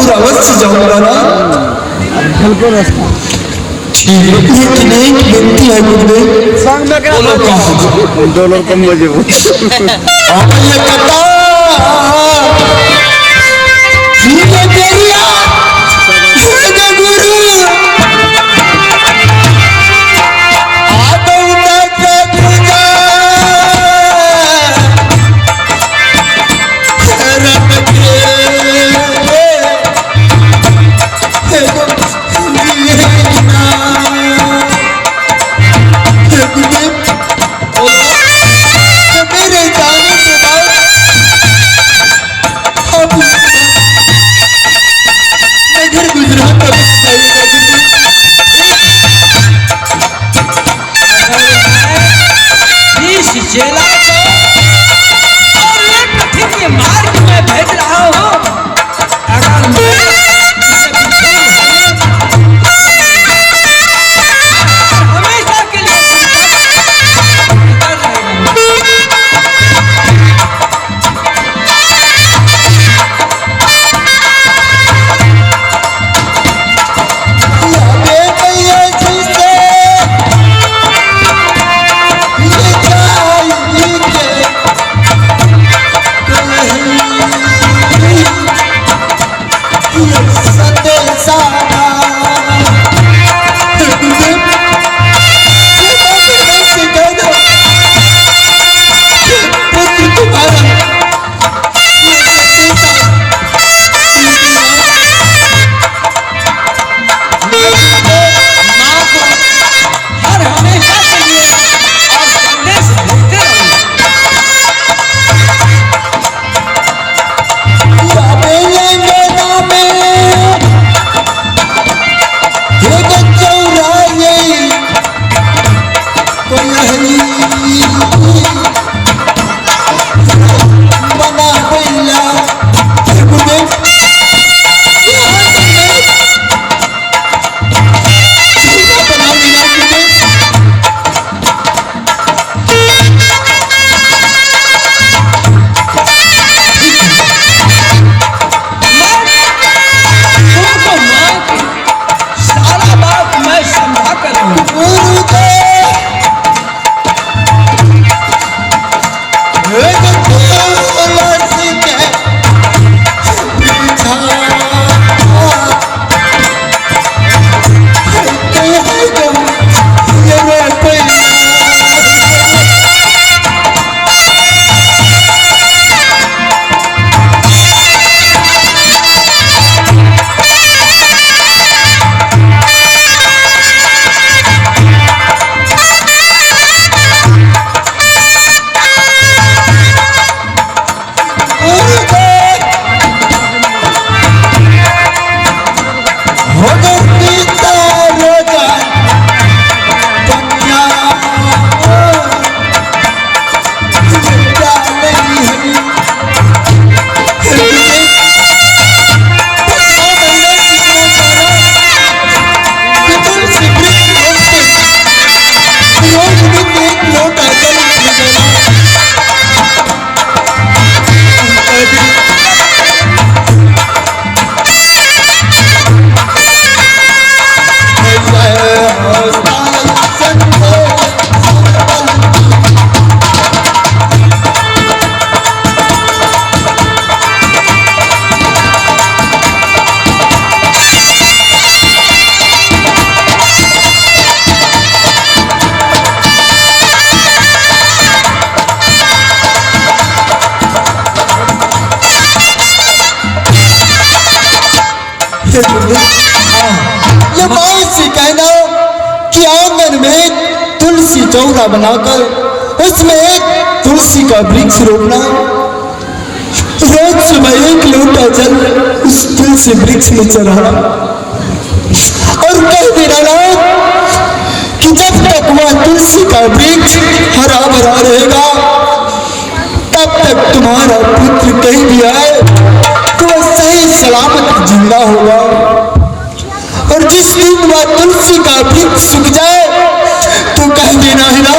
गोपालपुर अवश्य जाऊंगा ना। लेकिन एक विनती है गुरुदेव। बोलो कहा। डॉलर कम बजे गुरु मेरे जाने के बाद अब नगर गुजरात अवश्य जाइएगा गुरुदेव। इस चेला को और ये कठिन मार्ग में भेज रहा हूँ। अगर मैं इसे बिल्कुल हमेशा के लिए जिंदा रहेगा। माँ को हर हमेशा के लिए और संदेश भेजते रहूंगा। तुमको माँ की सारा बात मैं समझा कर रहूंगा। ये माँ से कहना कि आंगन में तुलसी चौरा बनाकर उसमें एक तुलसी का वृक्ष रोपना, रोज सुबह एक लोटा जल उस तुलसी वृक्ष में चढ़ाना और कह देना ना कि जब तक वह तुलसी का वृक्ष हरा भरा रहेगा तब तक तुम्हारा पुत्र कहीं भी आए तो वह सही सलामत जिंदा होगा। और जिस दिन वह तुलसी का वृक्ष सूख जाए तो कह देना है ना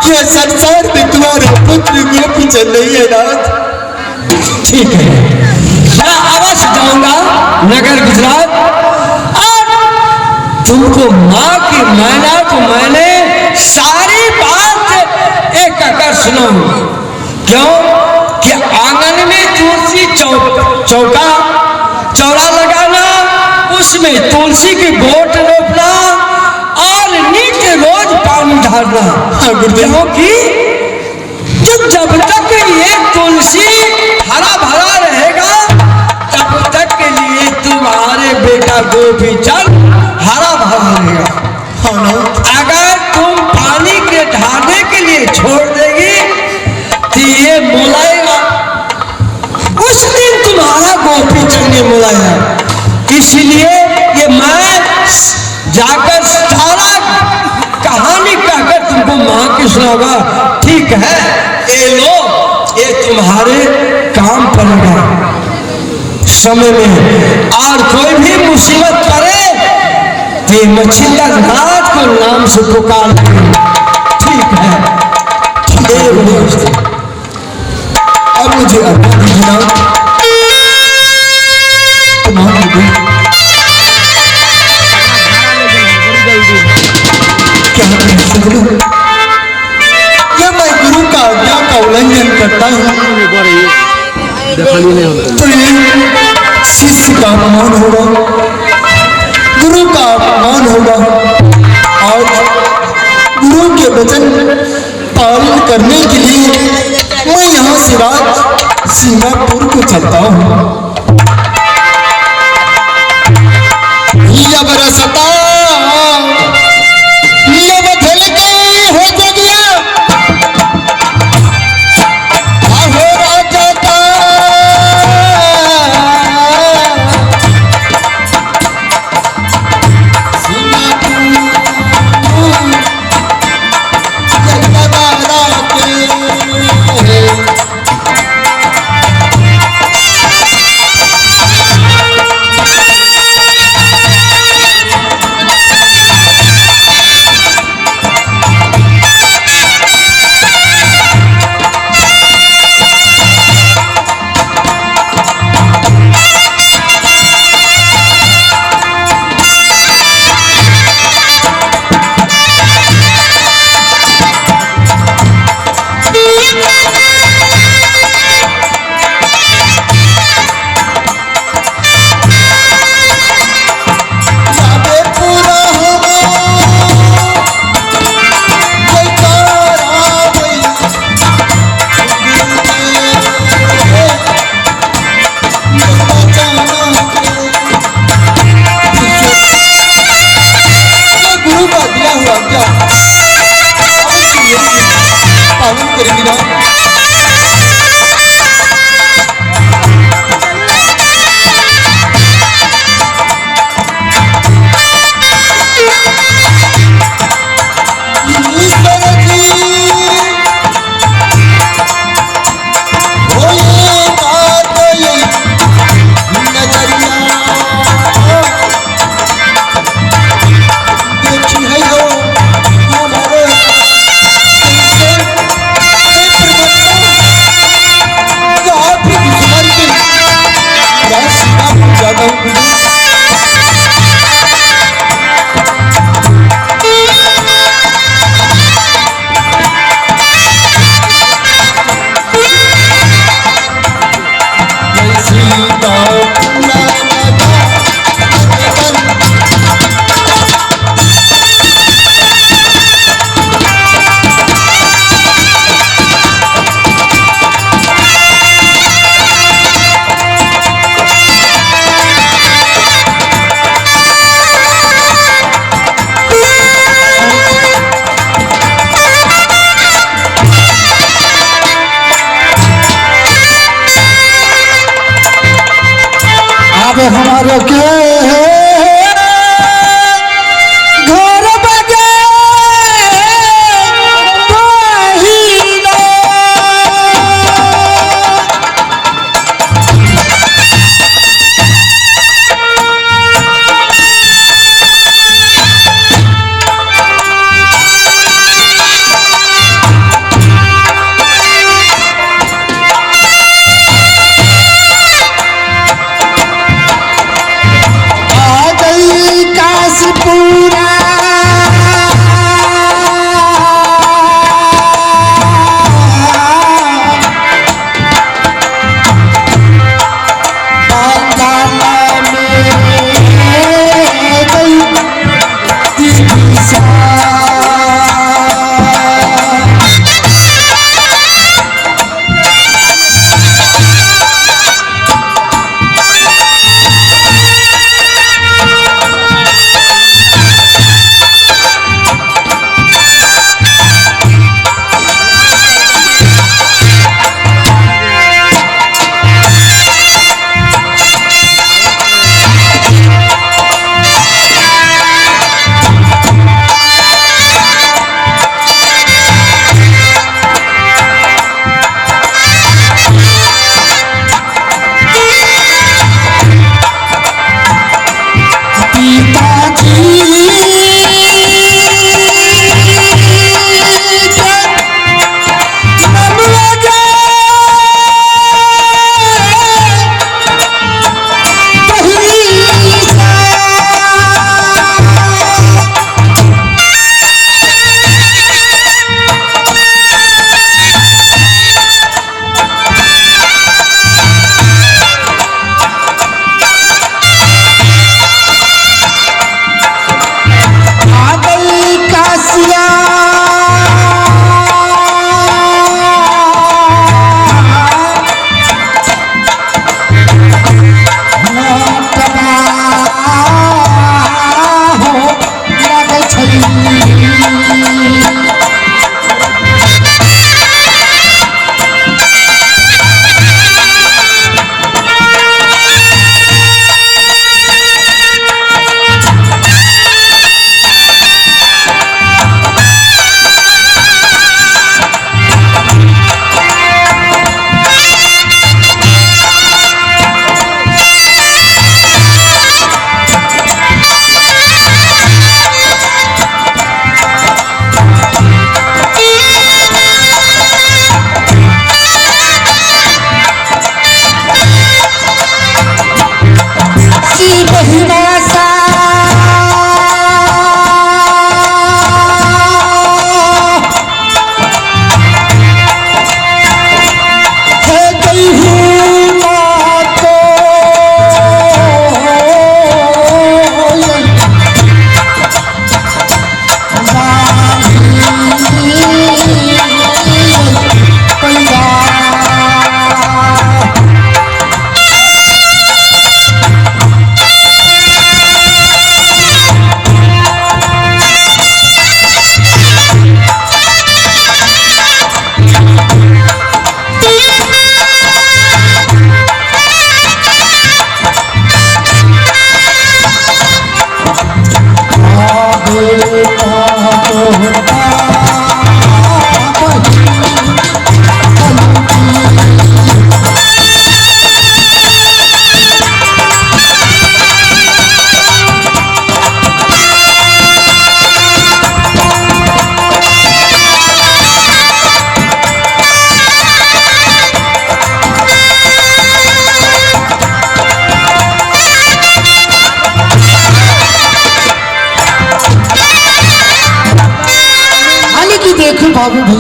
कि यह संसार में तुम्हारा पुत्र गोपीचंद नहीं है नाथ। ठीक है, मैं अवश्य पास जाऊंगा नगर गुजरात, और तुमको माँ की मैना को मैंने सारी बात एक कर सुनाऊंगा। क्यों कि आंगन में तुलसी चौका चौरा लगाना, उसमें तुलसी की गोट रोपना और नित्य रोज पानी ढालना। क्योंकि जब जब तक ये तुलसी हरा भरा रहेगा तब तक के लिए तुम्हारे बेटा गोपी चंद हरा भरा रहेगा। अगर तुम पानी के ढालने के लिए छोड़ देगी तो ये मुलाएगा, उस दिन तुम्हारा गोपी चंद ने मुलाया। इसलिए ये मैं जाकर सारा कहानी कहकर तुमको मां की सुनाऊंगा। ठीक है, ये लो, ये तुम्हारे काम पड़ेगा समय में। और कोई भी मुसीबत पड़े तो ये मच्छिंदर नाथ को नाम से पुकार। ठीक है, अब मुझे आज्ञा दीजिए ना। क्या यह मैं गुरु का आज्ञा का उल्लंघन करता हूँ तो ये शिष्य का अपमान होगा, गुरु का अपमान होगा। आज गुरु के वचन पालन करने के लिए मैं यहाँ से राज सिंगापुर को चलता हूँ। हमारे के घर बजे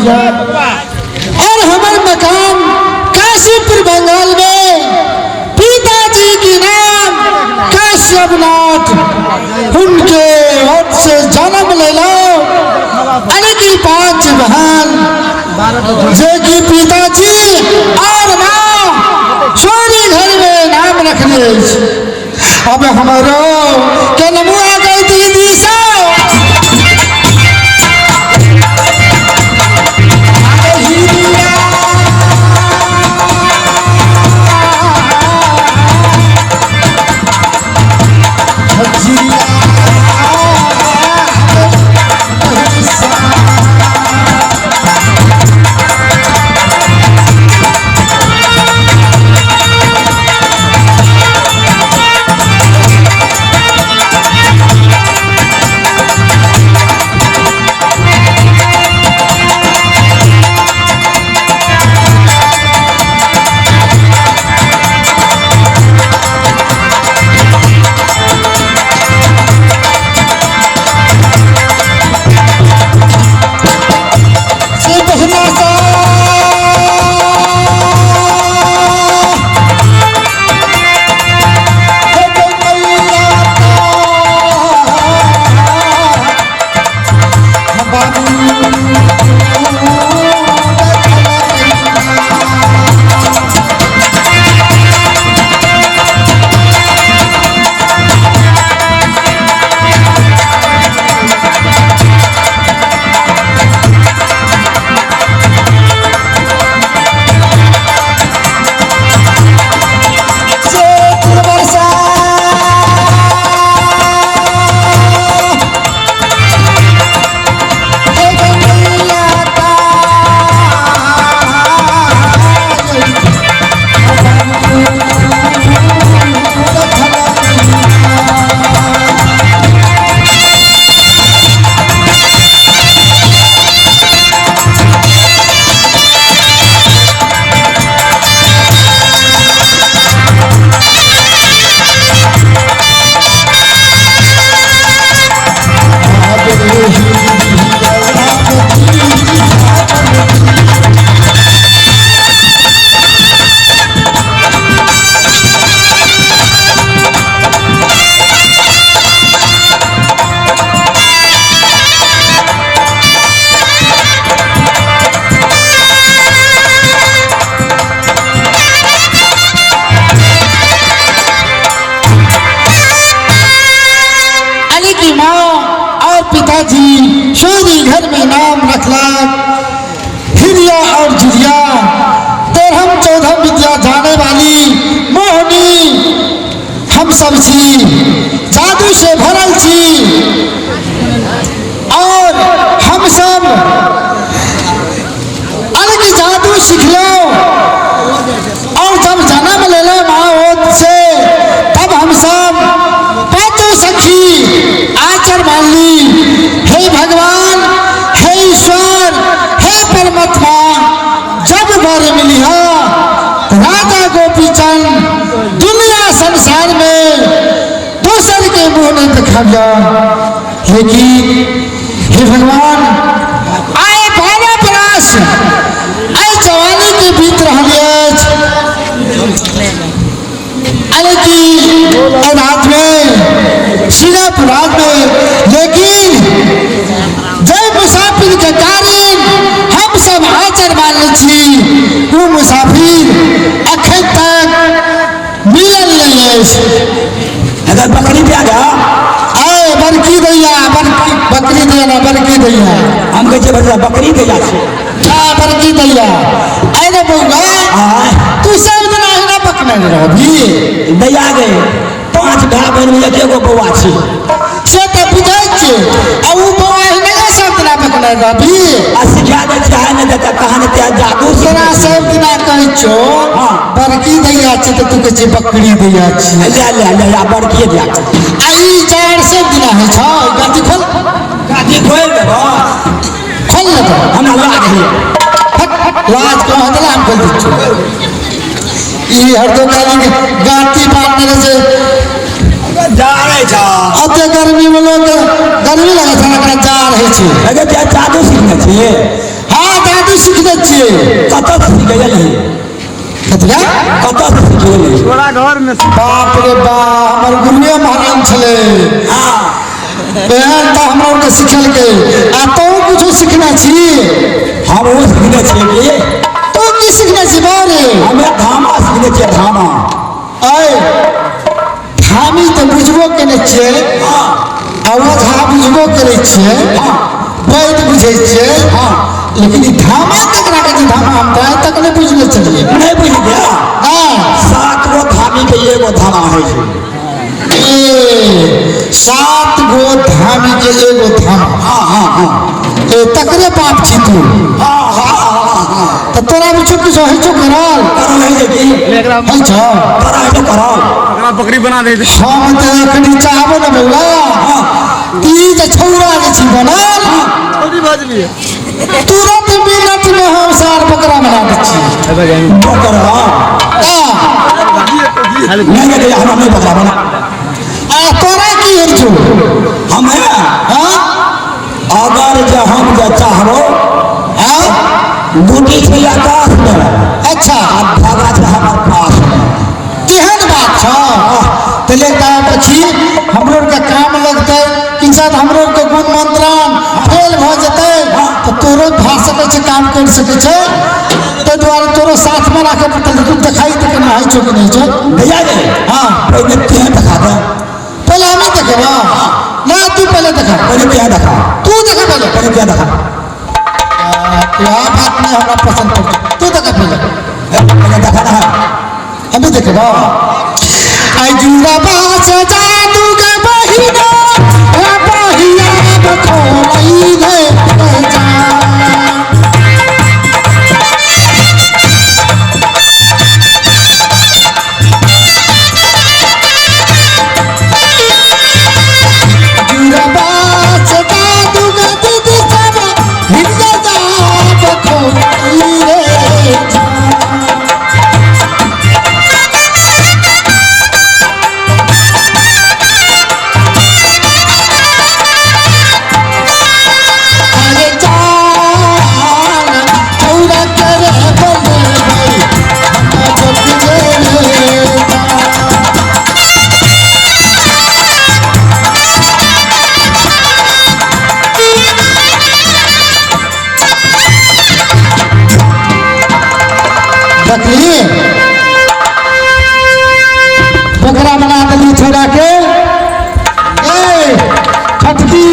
भैया और हमार मकान काशीपुर बंगाल में, पिताजी की नाम कश्यपनाथ, उनके ओर से जन्म ले लो। अनेकी 5 बहन, जे की पिताजी और माँ सोरी घर में नाम रखने। अब हमारो के नमुआ गई दीदी सो अली की माँ और पिताजी शोरी घर में नाम रखला हिरिया और जिरिया। 13 14 विद्या जाने वाली मोहनी हम सब छी, जादू से भरल छी और हम सब अलग जादू सिखलो और जब जन्म ले लो माँ ओत से तब हम सब पांचों सखी आचर मान ली। हे भगवान, हे ईश्वर, हे परमात्मा, जब वर मिली हो राजा गोपीचंद दुनिया संसार में दूसर के मुंह नहीं दिखाया। लेकिन हे भगवान, आए 12 बरस आए जवानी के बीत रहा अरे की रात में सिर्फ रात में, लेकिन जय मुसाफिर के कारण हम सब आचर मान छी, वो मुसाफिर अखन तक मिलल नहीं अछि। अगर बकरी दिया जा आए बड़की दैया, बड़की बकरी दैया ना बड़की दैया, हम कहै छियै बच्चा बकरी दैया छै। हाँ बड़की दैया। अरे बौआ तू सब दिन अहिना पकने रहबी। दैया गे 5 भाई बहिन में एगो बौआ छै। से तऽ बुझै छियै, आ उ बौआ अहिना सब दिना पकने रहबी। आ सिखा दै छै नहि देतै कहाँ नहि ते जादू तोरा सब दिना कहै छौ बड़की दैया छै तऽ तू कहै छै बकरी दैया छै। ले ले ले आ बड़की दैया छै। आ ई चार सब दिना होइ छौ। गाछी खोल, गाछी खोल देबो, खोल ले तो हमरा लाज होइए। लाज कहाँ देला, हम खोल दै छियौ। ई हरदो काली गाँठी बांधने रहे छै। जा रहे छौ। अते गर्मी में लोग गर्मी लगे छै, एकरा जा रहे छै। अगे ते जादू सीखने छी। हाँ जादू छियै। कतऽ से सीख गेलही? कथिया? कतऽ से सीख गेलही? बाप रे बाप, हमर गुरुए महाराज छलै। हाँ। बहन तऽ हमरा आरके सिखेलकै। आ तोँ किछो सिखने छी? हम ओ सिखने छियै कि तू की सिखने छी बारे? हमे धामा सिखने छियै, धामा। ऐ धामी तऽ बुझबो केने छियै आ ओझा बुझबो करै छियै, वैद बुझै छियै, लेकिन ई धामा केकरा कहै छै? धामा हम तऽ आइ तक नहि बुझने छलियै। नहि बुझि गया? हँ। 7 गो धामी के एगो धामा होइ छै। ए 7 गो धामी के एगो धामा। हाँ हाँ हाँ। ए तकरे बाप छी तू। हाँ हाँ हाँ हाँ। तऽ तोरा बिछो किछो होइ छौ करल? करल होइ छै की? होइ छौ? तोरा होइ छौ करल? बकरी बना दे। हम तऽ एखनी चाहबो ने बौआ, ई जे छौड़ा जे छी बनल, तुरंत मिनट में हम सार बकरा बना दै छी। बकरा? हाँ। नहीं नहीं, हमरा नहीं बकरा बना। आ तोरा की होइ छौ? हम है। हाँ? अगर जे हम जे चाहबो, हाँ? गुटी छै आकाश में। अच्छा। आ धागा छै हमर पास में। तेहन बात छौ तऽ ले देखी हमरो के काम लगतै कि शायद हमरो के गुण मंत्रान फेल भऽ जेतै तऽ तोरो भए सकै छै, काम करि सकै छै, ताहि दुआरे तोरो साथमे राखऽ पड़तै। तू देखाइ तऽ केना होइ छौ कि नहि छौ। भैया रे। हाँ। पहिले तें देखा दे। पहिले हमें देखेबा ना, तू पहले देखा। पहिले तें देखा। तू देखा पहले। पहिले तें देखा। यह बात नहीं हमरा पसंद पड़तै, तू देखा पहले। पहिले देखा ना। हमें देखेबा। आई जुड़ा बास जादू के बहिना ए बहिया बखोलई रे जा। जुड़ा बास जादू के दीदी सब हिंदा जा बखोलई रे जा। अरे जान चौरा करे बने भाई हम जग रे जा। देखली बकरा बना देली छोड़ा के। ए खटकी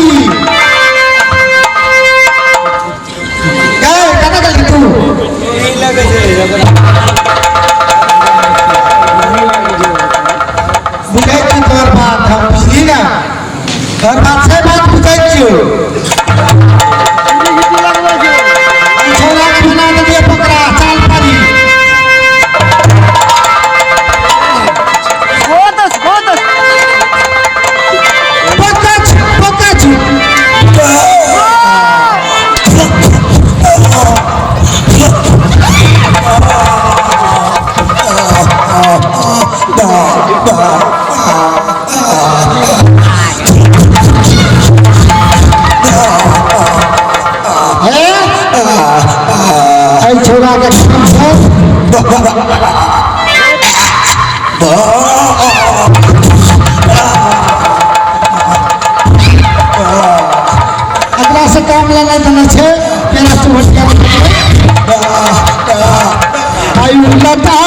ए कना गेली तू? बुझै छी तोहर बात, हम बुझली ना तोहर बात, से बात बुझै छियौ। छोड़ा के बना देलियै बकरा, चाल पारी। पक्का छु, पक्का छु। हे एहि छौड़ा के काम छै। एकरा से काम लेना देना छै, तेरा तू हटिया। आयु लता